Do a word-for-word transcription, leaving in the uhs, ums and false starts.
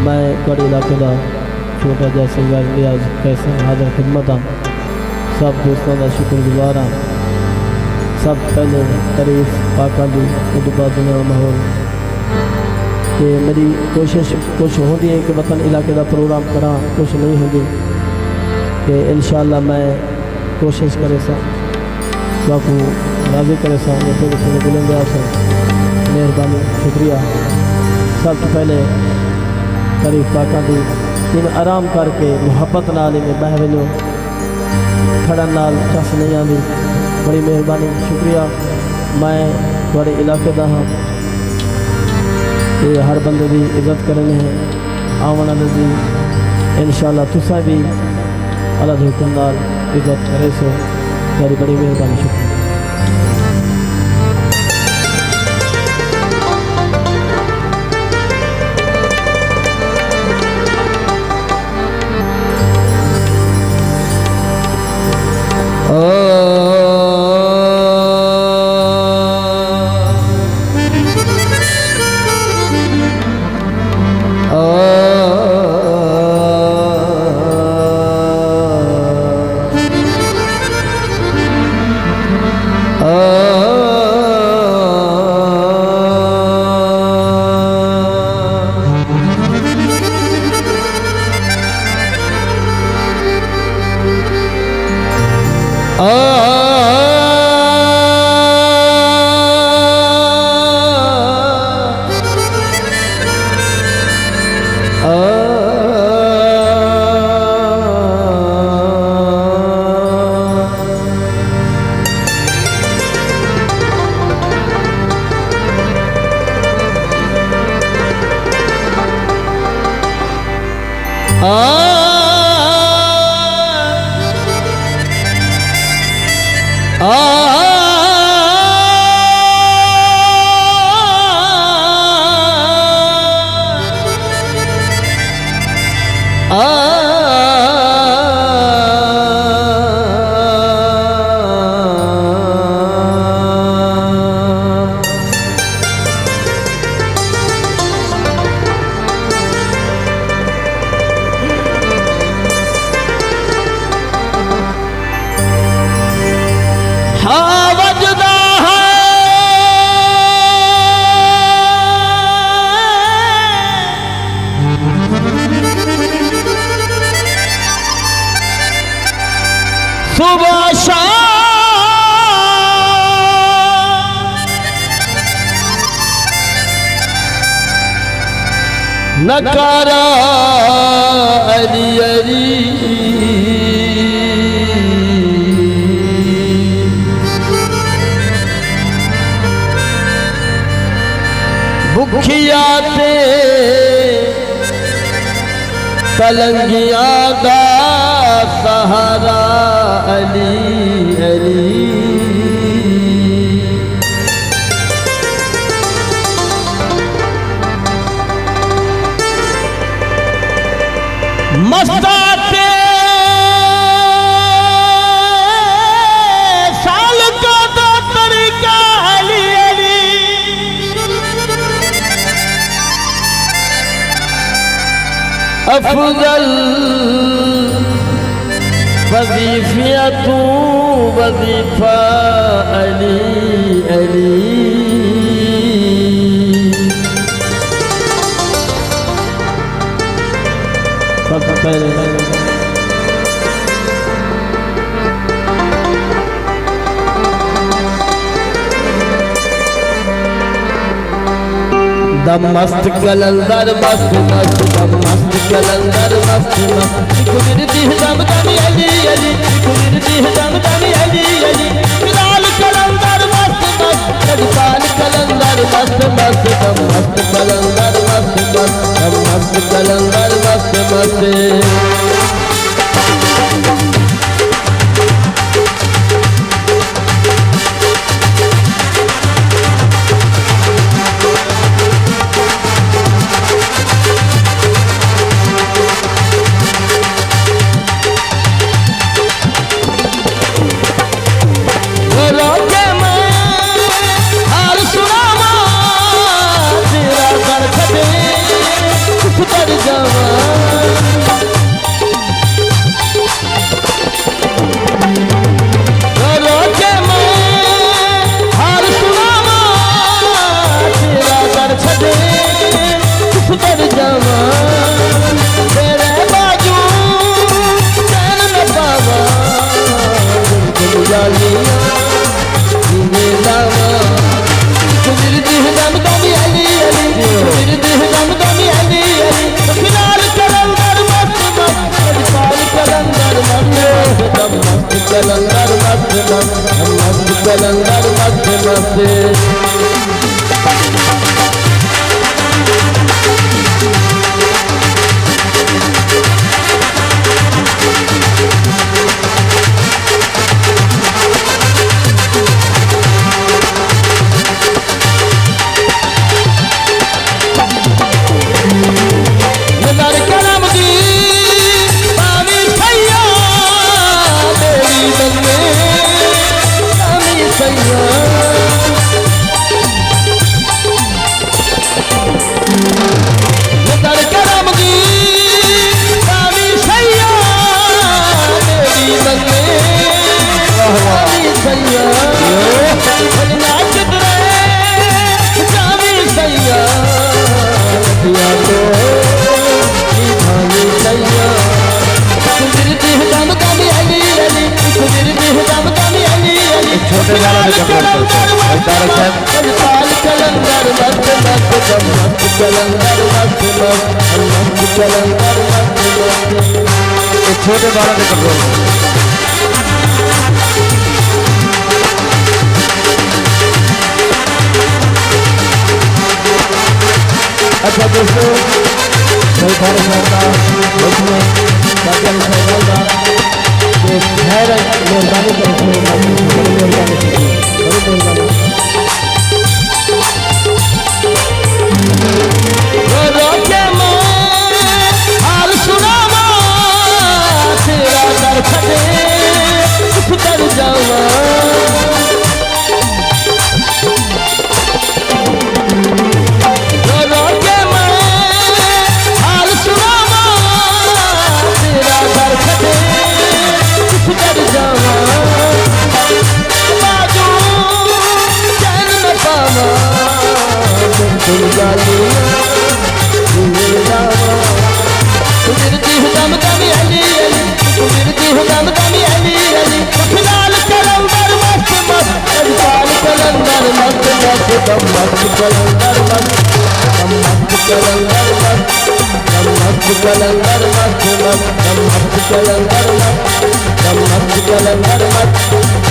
میں تہاݙے علاقے دا چھوٹا جیہا سنگر ریاض قیصر حاضر خدمت ہاں۔ سب دوستاں دا شکر گزار ہاں۔ سب پہلے تعریف پاکاں دی، اودوں بعد دنیا دا ماحول۔ تے میݙی کوشش کچھ ہوندی ہے کہ وطن علاقے دا پروگرام کراں، کچھ نہیں ہوندی۔ تے انشاءاللہ میں کوشش کریساں، تہاکوں راضی کریساں، اے تیݙے تیݙے بلند آساں۔ مہربانی، شکریہ۔ سب توں پہلے تعریف پاکاں دی، ایویں آرام کر کے محبت نال ایویں ٻہہ ونڄو، کھڑن نال چس نہیں آندی۔ بڑی مہربانی، شکریہ۔ میں تہاݙے علاقے دا ہاں، تے ہر بندے دی عزت کرݨی ہے۔ آوݨ والے دی انشاءاللہ تساں وی اللہ دے حکم نال عزت کریسو۔ تہاݙی بڑی مہربانی، شکریہ۔ ہاں وڄدا ہے۔ صبح شام نکارا علی علی۔ بکھیا تے پلنگیاں دا سہارا علی علی۔ مستا تے سالکاں دا طریقہ علی علی۔ افضل وظیفیاں توں وظیفہ علی علی۔ سب توں پہلے دم مست قلندر مست مست، دم مست قلندر مست مست۔ ہک ورد دی دم دم علی علی، ہک ورد دی دم دم علی علی۔ بلال قلندر مست مست، لجپال قلندر مست مست، دم مست قلندر مست مست، دم مست قلندر مست مست۔ کر جاواں۔ رو رو کے میں حال سݨاواں، تیرا در چھڈے کتھ کر جاواں۔ تیرے باجو چین نہ پاواں، دل دل جالیاں۔ جیویں لاواں۔ ہک ورد ہے دم دم علی علی، ہک ورد ہے دم دم علی علی۔ خیال قلندر مست مست، اجپال قلندر مست مست، دم مست قلندر مست مست، دم مست قلندر مست مست۔ نظر کرم دی پاوی سئیاں، میݙی بندے سامی سئیاں۔ نظر کرم دی پاوی سئیاں، میݙی بندے سامی سئیاں۔ بھڄ نہ کدرے جاوی سئیاں، ندیاں توں نی بھاوی سئیاں۔ ہک ورد ہے دم دم علی علی، ہک ورد ہے دم دم علی علی۔ چھوٹے والا بھی کمال کرتے ہیں۔ بھنڈارا صاحب۔ اجپال قلندر مست مست، دم مست قلندر مست مست، دم مست قلندر مست مست۔ یہ چھوٹے والا بھی کمال کرتے ہیں۔ اچھا دوستو، بھائی بھارت صاحب کا، اس میں ڈاکٹر صاحب کا، کہ خیر مہربانی کرتے ہیں، بڑی مہربانی کرتے ہیں، بڑی مہربانی۔ رو رو کے میں حال سݨاواں، تیرا در چھڈے کتھ کر جاواں۔ رو رو کے میں حال سݨاواں، تیرا در چھڈے کتھ کر جاواں۔ باجو چین نہ پاواں، دل دل جالیاں۔ ورد ہے دم دم علی علی، ورد ہے دم دم علی علی۔ خیال قلندر مست مست، اجپال قلندر مست مست، دم مست قلندر مست، دم مست قلندر مست، دم مست قلندر مست مست، دم مست قلندر مست، دم مست قلندر مست۔